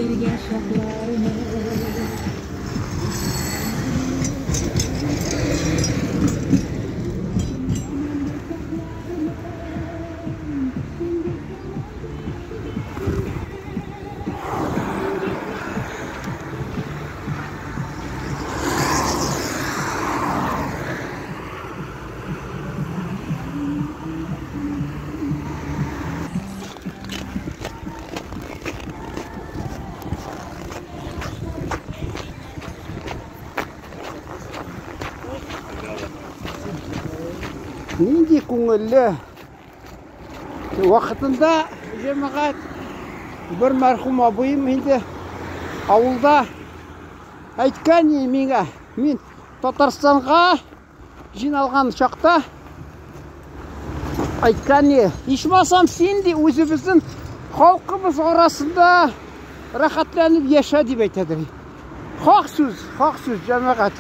биргән чакларны. Нинди күңелле. Вакытында җәмәгать бер мәрхүм абыем инде авылда әйткән миңа, мин Татарстанга җыйналган чакта әйткән ни, ичмасам син ди үзебезнең халкыбыз арасында рәхәтләнеп яшә дип әйтә ди. Хак сүз, хак сүз, җәмәгать.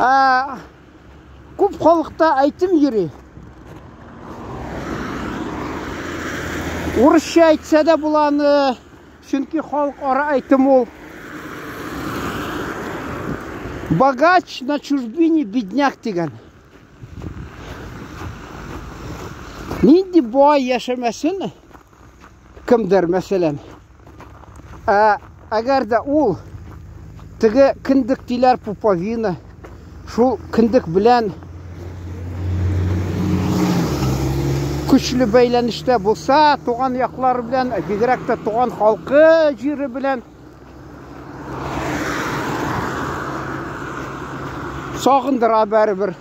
Ә, күп халыкта әйтем йөри. Урысча әйтсә дә була аны, чөнки халык ара әйтем ул. Богач на чужбине бедняк дигән. Нинди бай яшәмәсен кемдер, мәсәлән. Ә әгәр дә ул теге кендек диләр пуповина, шул кендек белән көчле бәйләнештә булса, туган яклары белән, бигрәк тә туган халкы җире белән сагындыра бәрібір.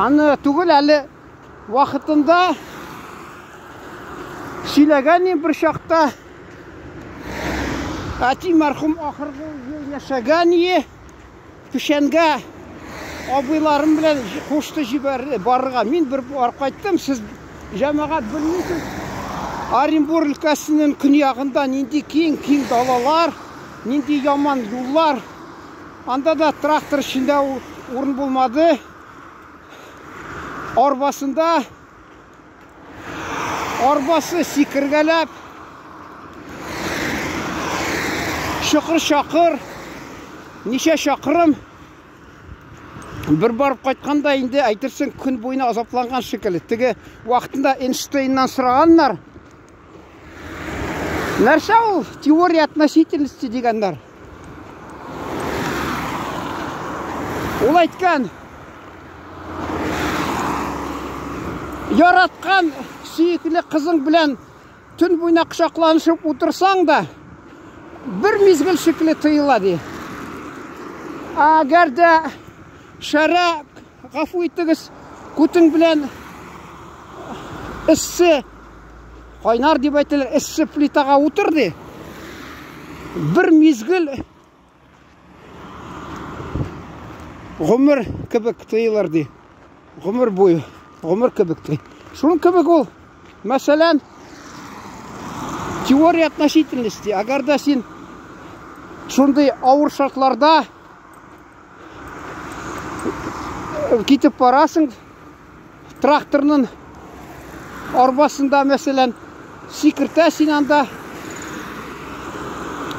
Аны түгел әле вакытында сөйләгән бер чакта әти мәрхүм ахыргы ел яшәгән ие печәнгә абыйларым белән кушты җибәрде барырга. Мин бер барып кайттым, сез җәмәгать белмисез. Оренбур өлкәсенең көньягында нинди киң-киң далалар, нинди яман юллар. Анда да трактор эчендә урын булмады. Арбасында арбасы сикергәләп чокыр-чакыр ничә чакрым бер барып кайтканда инде әйтерсең көн буена азапланган шикелле. Теге вакытында Эйнштейннан сораганнар. Нәрсә ул теория относительности дигәннәр. Ул әйткән, яраткан сөекле кызың белән төн буена кочакланышып утырсаң да, бер мизгел шикелле тоела ди. Әгәр дә шәрә, гафу итегез, күтең белән эссе, кайнар дип әйтәләр, эссе плитага утыр ди. Бер мизгел гомер кебек тоелыр ди. Гомер буе, гомер кебек ди. Шуның кебек ул, мәсәлән, теория относительности. Әгәр дә син шундый авыр шартларда китеп барасың, тракторның арбасында, мәсәлән, сикертә син анда,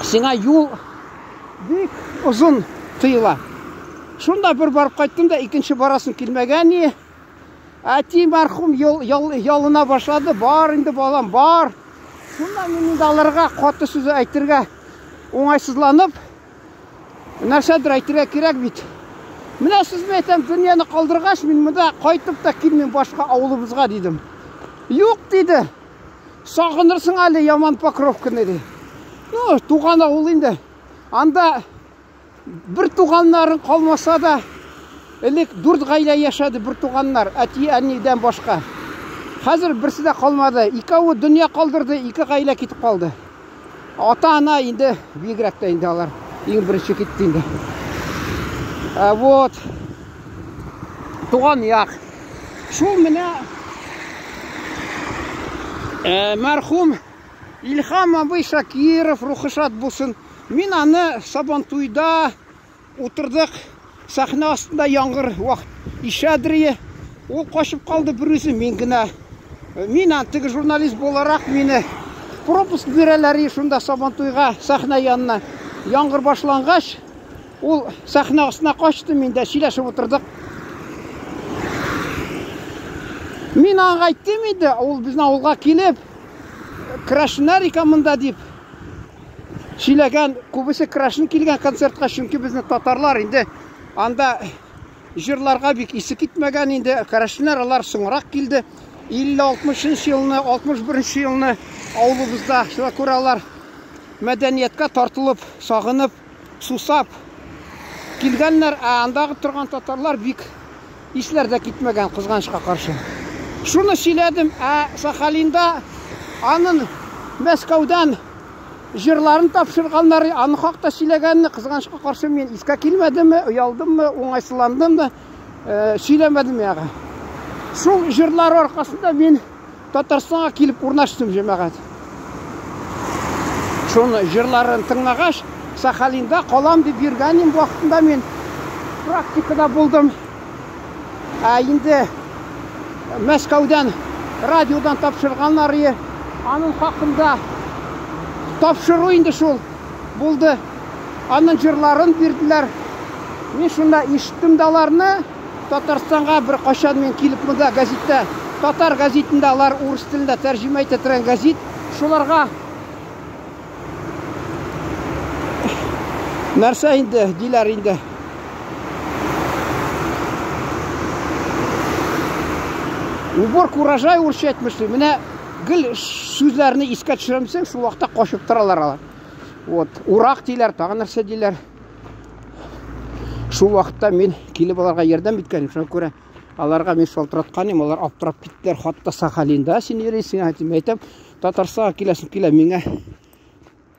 сиңа юл бик озын тоела. Шунда бер барып кайттым да, икенче барасым килмәгән ни. Әти мәрхүм ялына башлады, бар инде балам, бар. Шунда мин инде аларга каты сүз әйтергә уңайсызланып, нәрсәдер әйтергә кирәк бит. Менә сез мин әйтәм, дөньяны калдыргач, мин монда кайтып та килмим башка авылыбызга дидем. Юк диде. Сагынырсың әле яман Покровканы ди. Ну, туган авыл инде. Анда бер туганнарың калмаса да, элек 4 гаилә яшәде бер туганнар, әти, әнидән башка. Хәзер берсе дә калмады. Икәве дөнья калдырды, ике гаилә китеп калды. Ата-ана инде бигрәк тә инде алар иң беренче китте инде. Ә, вот. Туган як. Шул менә мәрхүм Илһам абый Шакиров рухы шат булсын. Мин аны Сабантуйда утырдык. Сәхнә астында яңгыр вакыт ишәдер. Ул качып калды бер үзе, мин генә. Мин ан теге журналист буларак мине пропуск бирәләр и шунда Сабантуйга сәхнә янына. Яңгыр башлангач, ул сәхнә астына качты, мин дә сөйләшеп утырдык. Мин аңа әйттем инде, ул безнең авылга килеп, керәшеннәр икән монда дип сөйләгән, күбесе керәшен килгән концертка, чөнки безнең татарлар инде анда җырларга бик исе китмәгән инде. Керәшеннәр алар соңрак килде. 50-60 елны, 61 елны авылыбызда шуңа күрә алар мәдәнияткә тартылып, сагынып, сусап килгәннәр, ә андагы торган татарлар бик исләр дә китмәгән, кызганычка каршы. Шуны сөйләдем, ә Сахалинда анын Мәскәүдән җырларын тапшырганнар, аны хакта сөйләгәнне, кызганычка каршы, мин искә килмәдеме, оялдыммы, уңайсызландыммы, сөйләмәдем ягы. Шул җырлар аркасында мин Татарстанга килеп урнаштым, җәмәгать. Шуны җырларын тыңлагач, Сахалинда калам дип йөргән идем вакытында мин практикада булдым. Ә инде Мәскәүдән радиодан тапшырганнар ие. Аның хакында тапшыру инде шул булды. Аның җырларын бирделәр. Мин шунда ишеттем дә аларны. Татарстанга бер кайчан мин килеп монда гәзиттә, татар гәзитендә алар урыс телендә тәрҗемә итә торган гәзит, шуларга нәрсә инде диләр инде. Уборка урожай урысча әйтмешли. Менә гел сүзләрне искә төшерәмсең, шул вакытта качып торалар алар. Вот, урак диләр, тагы нәрсә диләр. Шул вакытта мин килеп аларга ярдәм иткәнем, шуңа күрә аларга мин шалтыраткан идем, алар аптырап киттеләр. Хатта Сахалинда син йөрисең, әйтем, әйтәм, Татарстанга киләсем килә, миңа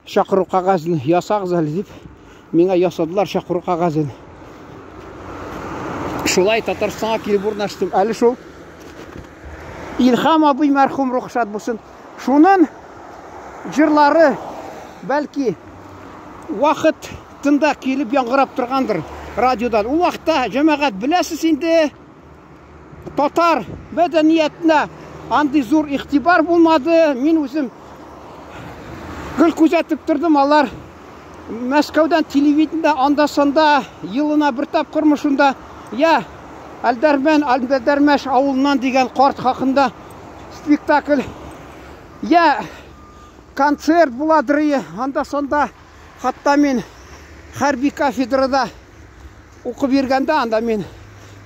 чакыру кәгазен ясагыз әле дип, миңа ясадылар чакыру кәгазен. Шулай Татарстанга килеп урнаштым. Әле шул Илһам абый мәрхүм рухы шат булсын. Шунын җырлары бәлки вакыт тында килеп яңгырап торгандыр радиодан. Ул вакытта җәмәгать беләсез инде татар мәдәниятенә андый зур игътибар булмады. Мин үзем гел күзәтеп тордым, алар Мәскәүдән телевидениедә анда-санда елына бер тапкырмы шунда я Әлдәрмән, Әлдәрмәш авылыннан дигән карт хакында спектакль я концерт буладыр анда-санда. Хатта мин хәрби кафедрада укып йөргәндә анда мин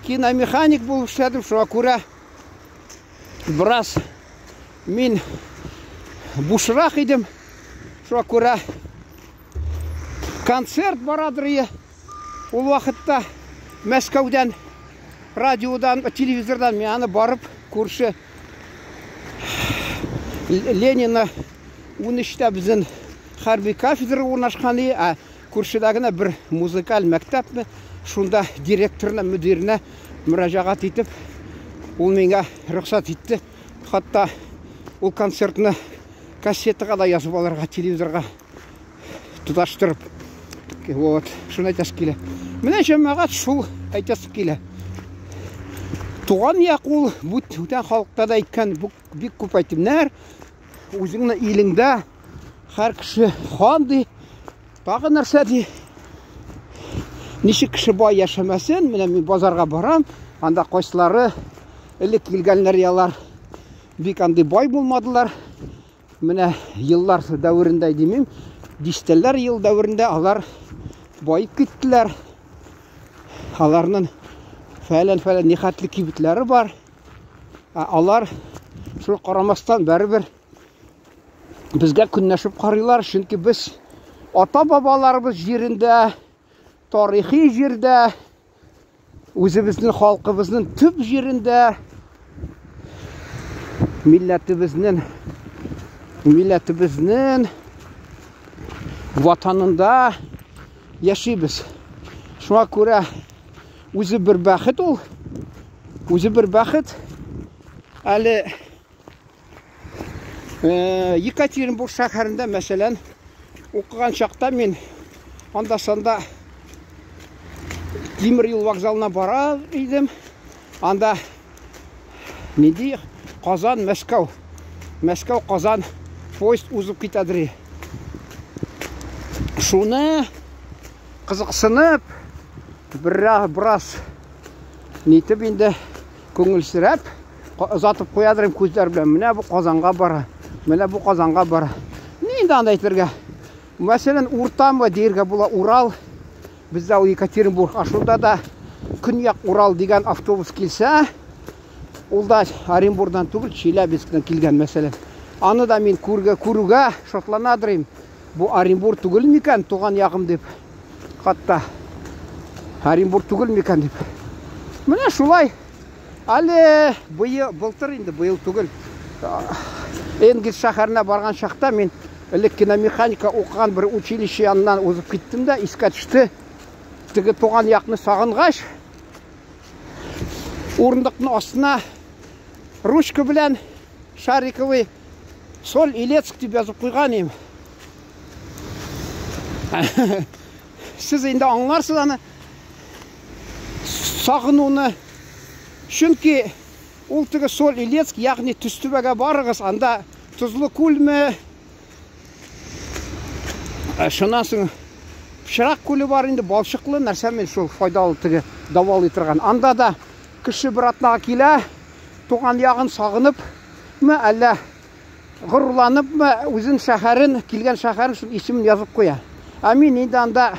киномеханик булып эшләдем, шуңа күрә бераз мин бушрак идем. Шуңа күрә концерт барадыр ие. Ул вакытта Мәскәүдән, радиодан, телевизордан мин аны барып күрше Ленина 13-тә безнең хәрби кафедра урнашкан иде, ә күршедә генә бер музыкаль мәктәпме, шунда директорына, мөдиренә мөрәҗәгать итеп, ул миңа рөхсәт итте. Хатта ул концертны кассетага да язып алырга, телевизорга тоташтырып. Вот, шуны әйтәсе килә. Менә җәмәгать шул әйтәсе килә. Туган як ул бүтән халыкта да әйткән бик күп әйтемнәр. Үзеңне илеңдә һәр кеше хан ди, тагы нәрсә ди. Ничек кеше бай яшәмәсен, менә мин базарга барам, анда кайсылары элек килгәннәр ялар бик андый бай булмадылар. Менә еллар дәверендә димим, дистәләр ел дәверендә алар баеп киттеләр. Аларның фәлән-фәлән нихәтле кибетләре бар. Ә алар шул карамастан бәрібір безгә көнләшеп карыйлар, чөнки без ата-бабаларыбыз җирендә, тарихи җирдә, үзебезнең халкыбызның төп җирендә, милләтебезнең милләтебезнең ватанында яшибез. Шуңа күрә үзе бер бәхет ул. Үзе бер бәхет. Әле Екатеринбург шәһәрендә, мәсәлән, укыган чакта мин анда-санда тимер юл вокзалына бара идем. Анда нинди Казан, Мәскәү. Мәскәү, Казан поезд узып китәдер. Шуны кызыксынып, бераз нитеп инде күңелсерәп озатып куядыр күзләр белән. Менә бу Казанга бара. Менә бу Казанга бара. Ни инде анда әйтергә? Мәсәлән, Уртамы диергә була Урал. Бездә ул Екатеринбург. А шунда да Көньяк Урал дигән автобус килсә, ул да Оренбургдан түгел, Челябинсктан килгән, мәсәлән. Аны да мин күргә күрүгә шатланадыр. Бу Оренбург түгел микән, туган ягым дип. Хатта Оренбург түгел микән дип. Менә шулай. Әле быел, былтыр инде, быел түгел. Энгельс шәһәренә барган чакта мин элек киномеханика укыган бер училище яныннан узып киттем дә, искә төште. Теге туган якны сагынгач, урындыкның астына ручка белән шариковый Соль Илецк дип язып куйган идем. Сез инде аңларсыз аны. Сагынуны. Чөнки ул теге Соль Илецк, ягъни Төстүбәгә барыгыз, анда тозлы күлме, шуннан соң Пычрак күле бар инде, балчыклы нәрсә мен шул файдалы теге давалый торган. Анда да кеше бер атнага килә, туган ягын сагыныпмы, әллә горурланыпмы, үзен шәһәрен, килгән шәһәрен шул исемен язып куя. Ә мин инде анда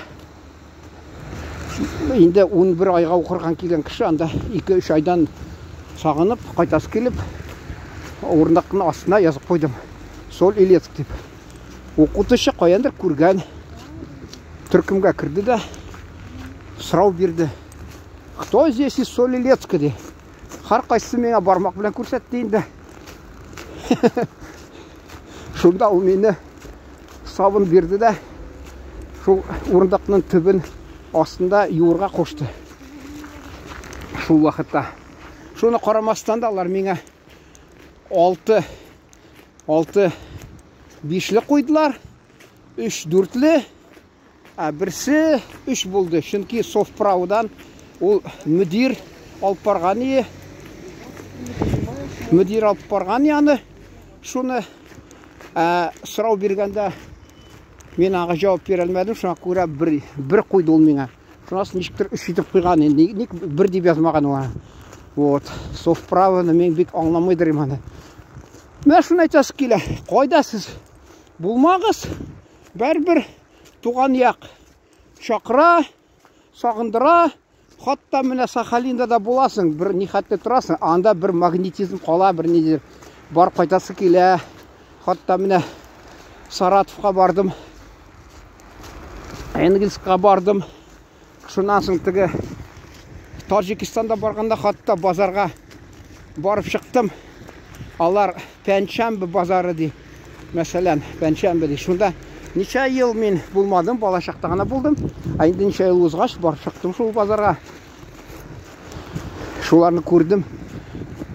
инде 11 айга укырган килгән кеше анда 2-3 айдан сагынып, кайтасы килеп, урындыкның астына язып куйдым. Соль Илецк дип. Укытучы каяндыр күргән төркемгә керде дә сорау бирде. Кто здесь из Соли Илецка ди. Һәркайсысы миңа бармак белән күрсәтте инде. Шунда ул мине сабын бирде дә шул урындыкның төбен астында юырга кушты. Шул вакытта. Шуны карамастан да алар миңа 6 6 бишле куйдылар. 3 дүртле, ә берсе 3 булды. Чөнки совправодан ул мөдир алып барган ие. Мөдир алып барган яны. Шуны сорау биргәндә мин аңа җавап бирә алмадым. Шуңа күрә бер куйды ул миңа. Шуннан соң ничектер 3 итеп куйган инде. Ник бер дип язмаган ул аны. Вот. Совправоны мин бик аңламыйдыр аны. Менә шуны әйтәсе килә. Кайда сез булмагыз, бәрбер туган як чакыра, сагындыра. Хатта менә Сахалинда да буласың, бер нихәтле торасың, анда бер магнетизм кала, бер нидер. Бар кайтасы килә. Хатта менә Саратовка бардым. Энгельска бардым. Шуннан соң теге Таҗикстанда барганда хатта базарга барып чыктым. Алар Пәнчәмбе базары ди. Мәсәлән, Пәнчәмбе ди. Шунда ничә ел мин булмадым, бала чакта гына булдым. Ә инде ничә ел узгач барып чыктым шул базарга. Шуларны күрдем.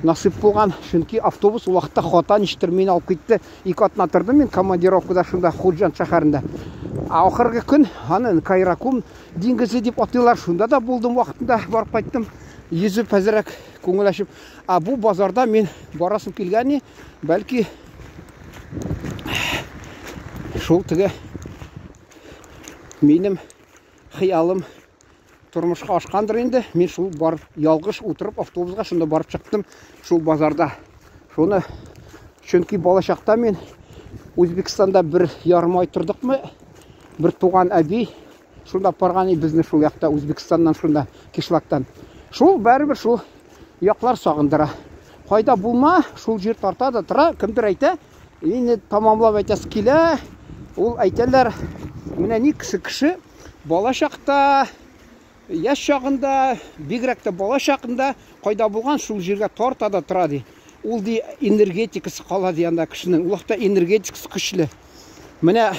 Насыйп булган, чөнки автобус ул вакытта хата ничектер мине алып китте. Ике атна тордым мин командировкада шунда Худжанд шәһәрендә. Ә ахыргы көн аны Кайракум диңгезе дип атыйлар. Шунда да булдым вакытында барып кайттым. Йөзеп әзрәк күңел ачып. Ә бу базарда мин барасым килгән, бәлки шул теге минем хыялым тормышка ашкандыр инде. Мин шул барып ялгыш утырып автобусга шунда барып чыктым шул базарда. Шуны чөнки бала чакта мин Үзбекстанда 1,5 ай тордыкмы? Бер туган әби шунда барган безне шул якта Үзбекстаннан шунда кишлактан. Шул бәрібір шул яклар сагындыра. Кайда булма, шул җир тарта да тора, кемдер әйтә, инде тамамлап әйтәсе килә. Ул әйтәләр, менә ни кеше кеше бала чакта, яшь чагында, бигрәк тә бала чагында кайда булган шул җиргә тарта да тора ди. Ул ди энергетикасы кала ди анда кешенең. Ул вакытта энергетикасы көчле. Менә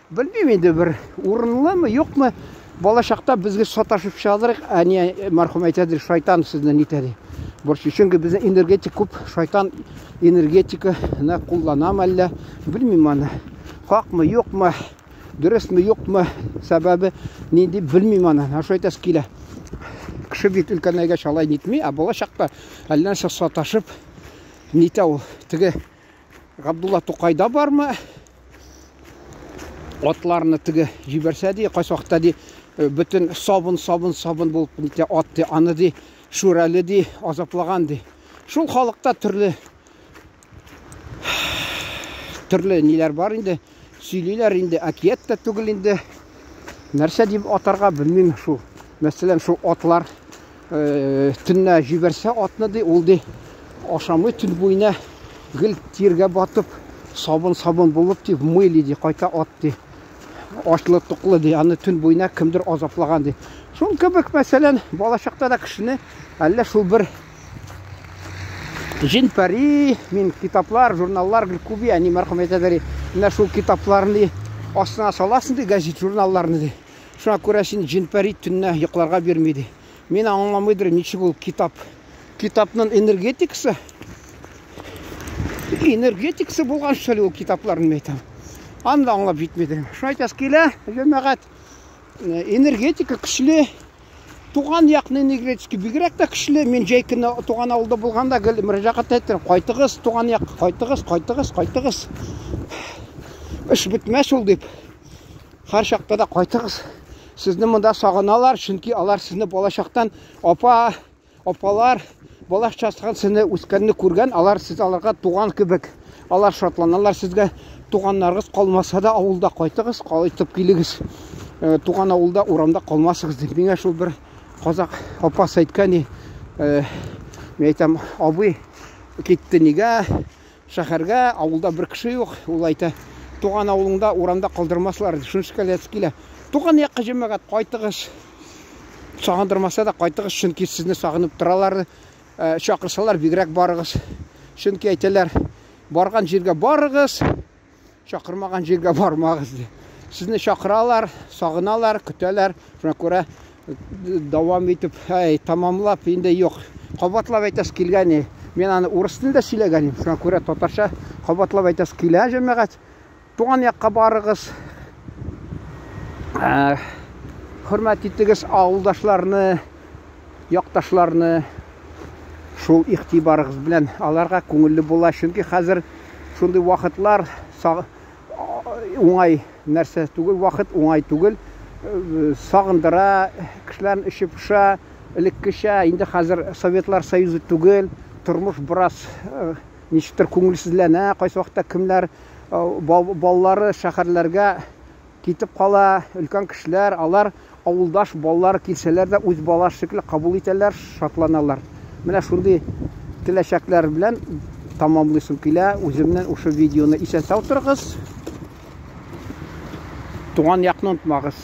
белмим инде бер урынлымы, юкмы? Бала чакта безгә саташып чыгадырык, әни мәрхүм әйтәдер, шайтан сезне нитә ди. Борчый, чөнки безнең энергетик күп, шайтан энергетиканы кулланам әллә, белмим аны. Хакмы, юкмы, дөресме, юкмы, сәбәбе нинди, белмим аны. Шулай әйтәсе килә. Кеше бит өлкәннәргә шалай нитми, ә бала чакта әллә нәрсә саташып, Нитә ул теге Габдулла Тукайда бармы? Атларны теге җибәрсә ди, кайсы вакытта ди, бөтен сабын, сабын, сабын булып нитә ат ди, аны ди, шүрәле ди, азаплаган ди. Шул халыкта төрле төрле ниләр бар инде, сөйлиләр инде, әкият тә түгел инде. Нәрсә дип атарга белмим шул. Мәсәлән, шул атлар төнлә җибәрсә атны ди, ул ди ашамый төн буена гел тиргә батып, сабын-сабын булып ди, мыли ди, кайта ат ди. Ачлы туклы ди, аны төн буена кемдер азаплаган ди. Шул кебек, мәсәлән, балачакта да кешене әллә шул бер җен пәри, мин китаплар, журналлар гел күби, әни мәрхүм әйтә ди, менә шул китапларны астына саласың ди, газет, журналларны ди. Шуңа күрә син җен-пәри төнлә йокларга бирми ди. Мин аңламыйдыр, ничек ул китап. Китапның энергетикасы энергетикасы булган что ли ул китапларны мин әйтәм. Аны да аңлап җитмидер. Шуны әйтәсе килә, җәмәгать, энергетика көчле. Туган якның энергетикасы бигрәк тә көчле. Мин җәй көне туган авылда булганда гел мөрәҗәгать иттем. Кайтыгыз, туган як, кайтыгыз, кайтыгыз, кайтыгыз. Эш бетмәс ул дип. Һәр чакта да кайтыгыз. Сезне монда сагыналар, чөнки алар сезне балачактан апа, апалар бала чактан сезне үскәнне күргән, алар сез аларга туган кебек. Алар шатланалар сезгә. Туганнарыгыз калмаса да авылда кайтыгыз, кайтып килегез. Э, туган авылда урамда калмасыгыз дип. Миңа шул бер казак апасы әйткән, э, мин әйтәм, абый китте нигә? Шәһәргә, авылда бер кеше юк. Ул әйтә, туган авылыңда урамда калдырмаслар. Шуны шикелле килә. Туган якка җәмәгать кайтыгыз. Сагындырмаса да кайтыгыз, чөнки сезне сагынып торалар. Э, чакырсалар, бигрәк барыгыз. Чөнки әйтәләр, барган җиргә барыгыз, чакырмаган җиргә бармагыз ди. Сезне чакыралар, сагыналар, көтәләр. Шуңа күрә дәвам итеп, әй, тамамлап инде юк. Кабатлап әйтәсе килгән, мин аны урыс телендә сөйләгән идем. Шуңа күрә татарча кабатлап әйтәсе килә, җәмәгать. Туган якка барыгыз. Ә, хөрмәт итегез авылдашларны, якташларны. Шул игътибарыгыз белән аларга күңелле була, чөнки хәзер шундый вакытлар уңай нәрсә түгел, вакыт уңай түгел, сагындыра, кешеләрнең эче поша, элеккечә, инде хәзер Советлар Союзы түгел, тормыш бераз ничектер күңелсезләнә, кайсы вакытта кемнәр балалары шәһәрләргә китеп кала, өлкән кешеләр, алар авылдаш балалары килсәләр дә үз баласы шикелле кабул итәләр, шатланалар. Менә шундый теләчәкләр белән тамамлыйсым килә үземнең шушы видеоны. Исән сау торыгыз. Туган якны онытмагыз.